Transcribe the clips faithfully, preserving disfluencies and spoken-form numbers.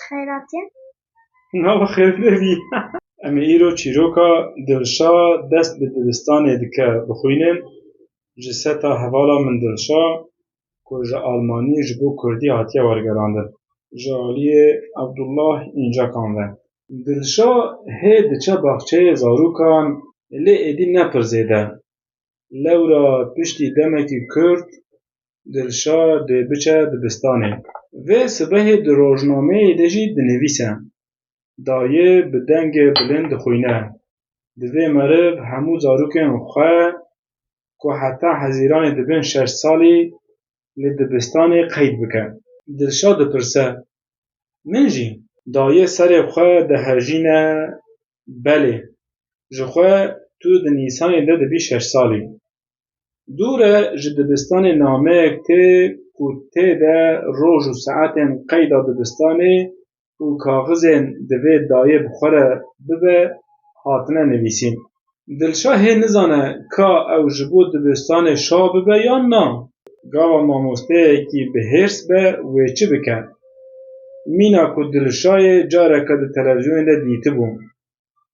Xeyratî. Nava xêr nebî. Em ê îro çîroka Dilşa dest bi dibistanê dike bixwînin. Ji seta hevala min Dilşa, ku ji Almanî ji bo Kurdî hatiye wergerandin, ji aliyê Abdullah Încakan ve. Dilşa hê diçe baxçeyê zarokan, lê êdî ne pir zêde. Lewra piştî demekî kurt Dilşa dê biçe dibistanê. Vê sibehê di rojnameyê de jî dinivîse. Dayê bi dengê bilind dixwîne. Divê meriv hemû zarokên xwe ku heta hezîranê dibin şeş salî li dibistanê qeyd bike. Dilşa dipirse, Min jî? Dayê serê xwe dihejîne, Belê. Ji xwe tu di Nîsanê de dibî şeş salî. Dû re ji dibistanê nameyek tê ku tê de roj û saetên qeyda dibistanê û kaxizên divê dayê bi xwe re bibe hatine nivîsîn. Dilşa hê nizane ka ew ji bo dibistanê şa bibe yan na. Gava mamosteyekî bi hêrs be wê çi bike? Mîna ku Dilşayê careke di televîzyonê de dîtibû.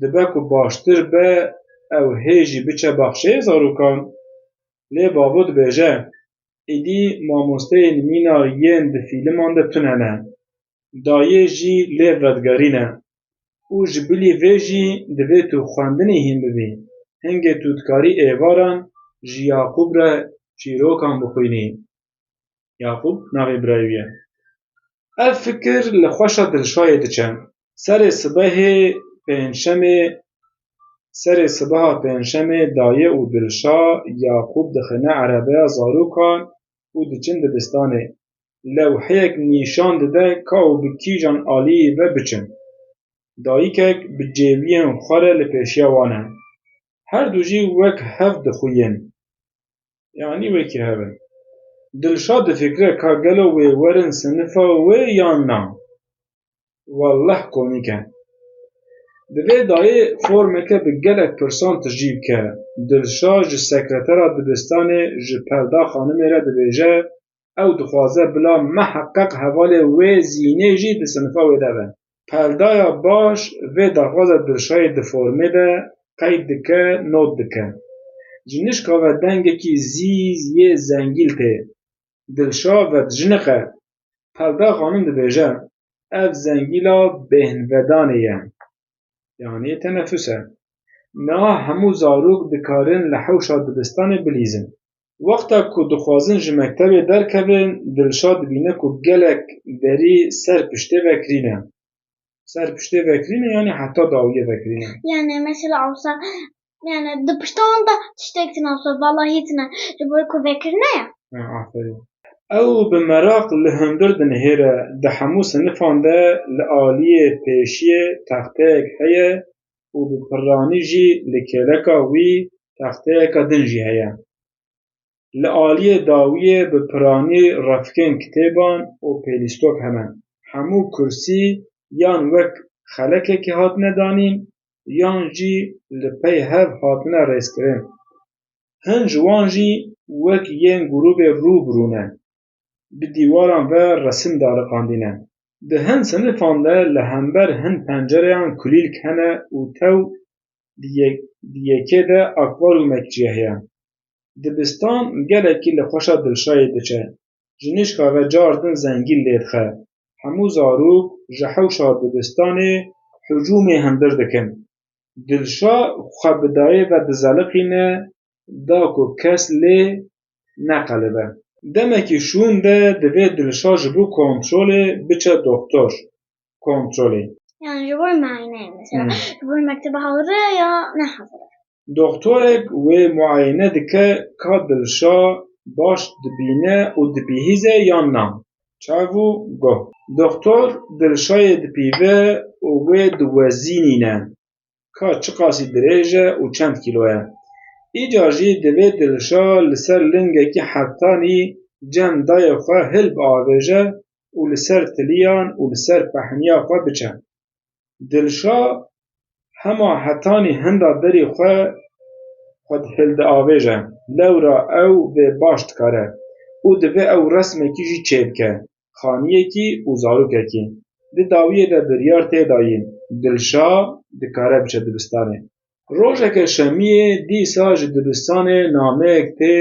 Dibe ku baştir be ew hê jî biçe baxçeyê zarokan. Lê bavo dibêje, Êdî mamosteyên mîna yên di fîliman de tune ne. Dayê jî lê vedigerîne û ji bilî vê jî divê tu xwendinê hîn bibî. Hingê tu dikarî êvaran ji Yaqûb re çîrokan bixwînî. Yaqûb navê birayê wî ye. Ev fikir li xweşa Dilşayê diçe. Serê sibehê pêncşemê, serê sibeha pêncşemê dayê û Dilşa Yaqûb dixine erebeya zarokan û diçin dibistanê. Lewheyek nîşan dide ka û bi kîjan aliyî ve biçin. Dayikek bi cêwiyên xwe re li pêşiya wan e. Her du jî wek hev dixuyin. Yanî wekî hev in. Dilşa difikire ka gelo wê werin sinifa wê yan na. Welleh komîk e. Divê dayê formeke bi gelek pirsan tijî bike. Dilşa ji sekretera dibistanê ji Pelda xanimê re dibêje, ew dixwaze bila miheqeq hevalê wê Zînê jî di sinifa wê de be. Peldaya baş vê daxwaza Dilşayê di formê de qeyd dike, not dike. Ji nişka ve dengekî zîz yê zengîl tê. Dilşa vedijiniqe. Pelda xanim dibêje, Ev zengîla bêhnvedanê ye. Yanî tenefus e. Niha hemû zarok dikarin li hewşa dibistanê bilîzin. Wexta ku dixwazin ji mektebê derkevin, Dilşa dibîne ku gelek derî ser piştê ve kirî ne. Ser piştê ve kirî ne, yanî heta dawiyê ve kirî ne. Yani mesela olsa, yani di pişta wan de tiştek tine olsa, vallahi tine. Ji bo ku vekirine ya. Ha, aferîn. Ew bi meraq li hundir dinihêre, di hemû sinifan de li aliyê pêşiyê texteyek heye û bi piranî jî li kêleka wî texteyeka din jî heye. Li aliyê dawiyê bi piranî refkên kitêban û pêlîstok hene. Hemû kursî yan wek xelekekê hatine danîn, yan jî li pey hev hatine rêzkirin. Hin ji wan jî wek yên grûbê rû bi rû ne. Bi dîwaran ve resim daliqandîne. Di hin sinifan de li hember hin pencereyan kulîlk hene û tew di yek-, di yekê de akvaryumek jî heye. Dibistan gelekî li xweşa Dilşayê diçe. Ji nişka ve car din zengîl lê dixe. Hemû zarok ji hewşa dibistanê hicûmê hundir dikin. Dilşa xwe bi dayê ve dizeliqîne da ku kes lê neqelibe. Demekî şûn de divê Dilşa ji bo kontrolê biçe doktor. Kontrolê. Yani ji bo muayene mesela. Hmm. Ji bo mektebe hazir e ya ne hazir e? Doktorek wê muayene dike ka Dilşa baş dibîne û dibihîze yan na. Çav û guh. Doktor Dilşayê dipîve û wê diwezînîne ka çiqasî dirêj e û çend kîlo ye. Îcar jî divê Dilşa li ser lingekî hetanî cem dayê xwe hilbiavêje û li ser tiliyan û li ser pehniya xwe biçe. Dilşa hema hetanî hinda derî xwe, xwe hildiavêje. Lewra ew vê baş dikare û divê ew resmekî jî çêbike, xaniyekî û zarokekî. Di dawiyê de biryar tê dayîn, Dilşa dikare biçe dibistanê. Rojeke şemiyê dîsa ji dibistanê nameyek tê,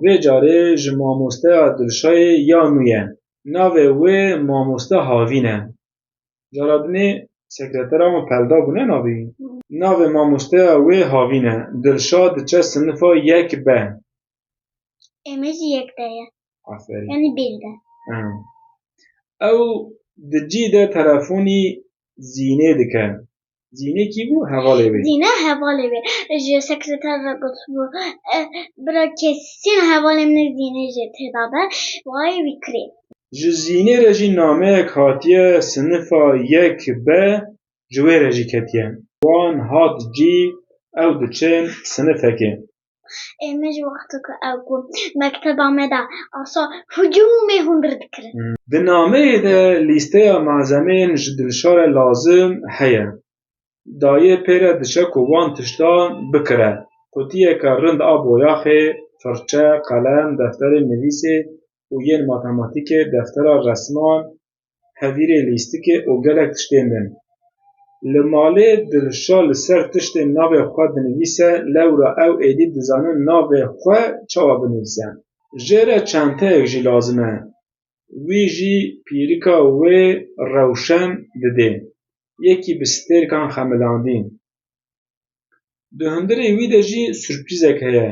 vê carê ji mamosteya Dilşayê ya nû ye. Navê wê mamoste Havîn e. Cara dinê sekretera wan pelda bûne navê wî. Navê mamosteya wê Havîn e. Dilşa diçe sinifa yek B. Ê me jî yek de ye. Aferîn. Yanî bêl de. Ha. Ew di cî de telefonî Zînê dike. Zînê kî bû? Hevalê wê. Zîne hevalê wê. Ji sekreter re gotibû, "E, bira kesîn hevalê min ê Zînê jê tê de be, wayê wî kirê." Ji Zînê re jî nameyek hatiye sinifa yek B, ji wê re jî ketiye. Wan hat cî, ew diçin sinifekê. Ê me ji wexta ku ew ku mekteba me de asa hucûmê hundir dikirin. Di nameyê de lîsteya malzemeyên ji Dilşa re lazim heye. Dayê pê re diçe ku wan tiştan bikire. Qutiyeke rind a boyaxê, firçe, qelem, defterên nivîsê û yên matematîkê, deftera resman, hevîrê lîstikê û gelek tiştên din. Li malê Dilşa li ser tiştên navê xwe dinivîse, lewra ew êdî dizane navê xwe çawa binivîse. Jê re çenteyek jî lazim e. Wî jî pîrika wê Rewşen didê. Yekî bi stêrkan xemilandî. Di hundirê wî de jî surprîzek heye.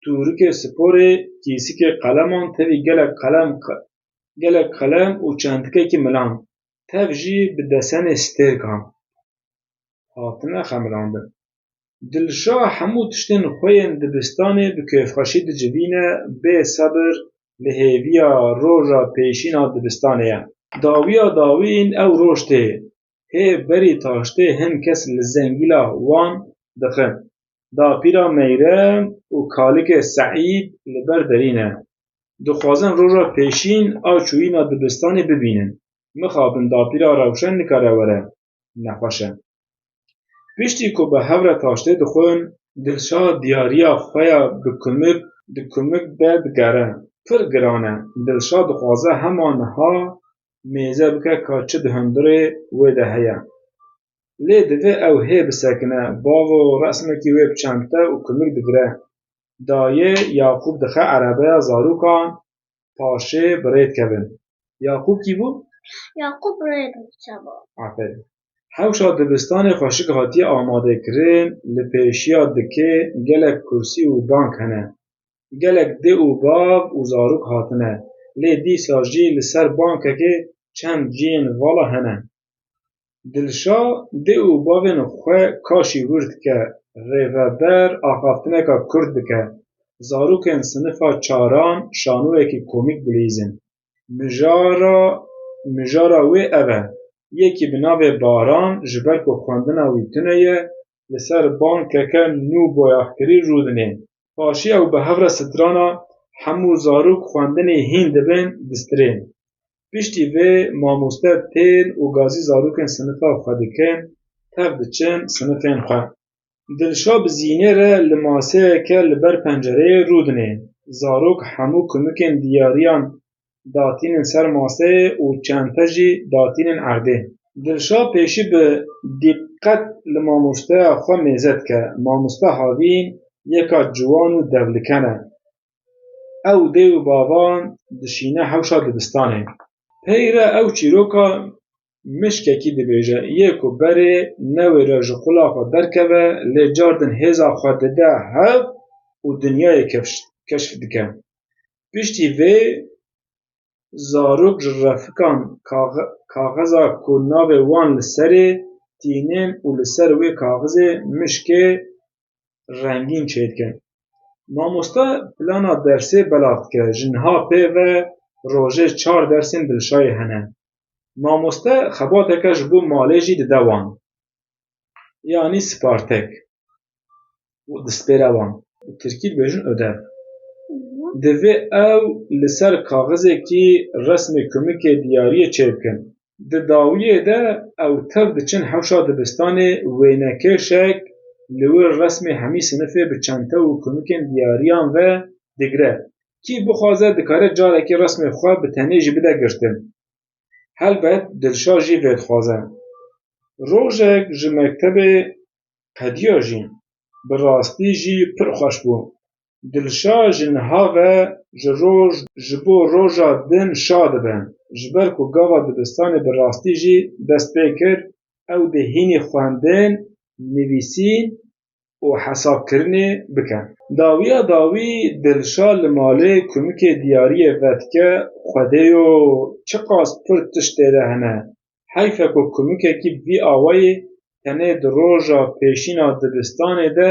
Tûrikê sporê, kîsikê qeleman, tevî gelek qelem, gelek qelem û çentikekî milan. Tev jî bi desenê stêrkan hatine xemilandin. Dilşa hemû tiştên xwe yên dibistanê bi kêfxweşî dicivîne, bê sebir li hêviya roja pêşîna dibistanê ye. Dawiya dawîn ew roj tê. Hê berî taştê hin kes li zengîla wan dixin. Dapîra Meyrem û kalikê Seîd li ber derî ne. Dixwazin roja pêşîn a çûyîna dibistanê bibînin. Mixabin dapîra Rewşen nikare were. Nexweş e. Piştî ku bi hev re taştê dixwin, Dilşa diyariya xwe ya bi kumik, di kumik de digere. Pir giran e. Dilşa dixwaze hema niha mêze bike ka çi di hundirê wê de heye. Lê divê ew hê bisekine. Bavo resmekî wê bi çente û kumik digire. Dayê Yaqûb dixe erebeya zarokan, paşê bi rê dikevin. Yaqûb kî bû? Yaqûb rê diçe bo. Aferîn. Hewşa dibistanê xweşik hatiye amadekirin, li pêşiya dikê gelek kursî û bank hene. Gelek dê û bav û zarok hatine, lê dîsa jî li ser bankekê çend ciyên vala hene. Dilşa dê û bavên xwe kaşî wir dike, rêveber axaftineka kurt dike. Zarokên sinifa çaran şanoyekî komîk dilîzin. Mijara, mijara wê ev e. Yekî bi navê Baran, ji ber ku xwendina wî tune ye, li ser bankeke nû boyaxkirî rûdinê. Paşî ew bi hev re strana hemû zarok xwendinê hîn dibin, distirên. Piştî vê mamoste tên û gazî zarokên sinifa xwe dikin, tev diçin sinifên xwe. Dilşa bi Zînê re li maseyeke li ber pencereyê rûdinê. Zarok hemû kumikên diyariyan datînin ser maseyê û çente jî datînin erdê. Dilşa pêşî bi dîqet li mamosteya xwe mêze dike. Mamoste Havîn yeka ciwan û devliken e. Ew dê û bavan dişîne hewşa dibistanê. Peyre ew çîroka mişkekî dibêje, yê ku berê newêre ji qula xwe derkeve, lê cardin hêza xwe dide hev û dinyayê kefş-, keşf dike. Piştî vê zarok ji refikan kaxi-, kaxiza ku navê wan li serê tînin û li ser wê kaxizê mişkê rengîn çêdikin. Mamoste plana dersê belav dike. Ji niha pê ve rojê çar dersên Dilşayê hene. Mamoste xebateke ji bo malê jî dide wan. Yanî Spartek. Û dispêre wan. Bi tirkî dibêjin ödev. Divê ew li ser kaxizekî resmê kumikê diyariyê çêbikin. Di dawiyê de ew tev diçin hewşa dibistanê, wênekêşek li wir resmê hemî sinifê bi çente û kumikên diyariyan ve digire. Kî bixwaze dikare carekê resmê xwe bi tenê jî bide girtin. Helbet Dilşa jî vê dixwaze. Rojek ji mektebê qediya jî. Bi rastî jî pir xweş bû. Dilşa ji niha ve ji roj, ji bo roja din şa dibe. Ji ber ku gava dibistanê bi rastî jî dest pê kir, ew dê hînî xwendin, nivîsîn û hesabkirinê bike. Dawiya dawî Dilşa li malê kumikê diyariyê vedike, Xwedêyo, çiqas pir tişt tê de hene. Heyf e ku kumikekî bi vî awayî tenê di roja pêşîna dibistanê de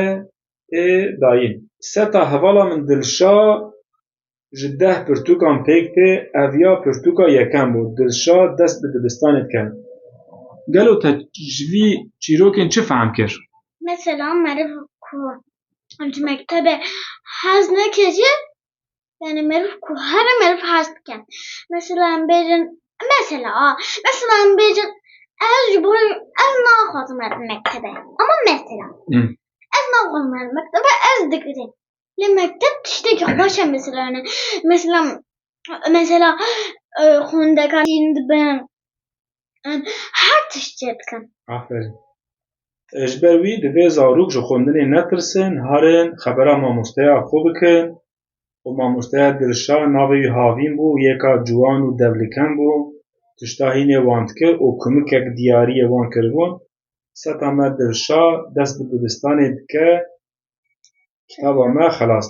tê dayîn. Seta hevala min Dilşa ji deh pirtûkan pêk tê, ev ya pirtûka yekem bû. Dilşa dest bi dibistanê dike. Gelo te ji vî çîrokên çi fehm kir? Mesela meriv ku ji mektebê hez nekiriye, yani meriv ku here meriv hez dike. Mesela em bêjin, mesela, a, mesela em bêjin, ez ji bo, ez naxwazim herim mektebê. Ama mesela, Hmm. ez naxwazim herim mektebê, ez digirim. Lê mekteb tiştekî xweş e mesela, yani. Mesela, mesela, e, xwendekan dibin. Em her tişt çê dikin. Aferin. E, ji ber wî divê zarok ji xwendinê netirsin, harin xebera mamosteya xwe bikin. Û mamosteya Dilşa navê wî Havîn bû, yeka ciwan û devliken bû. Tişta hînê wan dikir û kumikek diyariyê wan kiribûn. Seta me Dilşa dest bi dibistanê dike. Kitaba me xelas.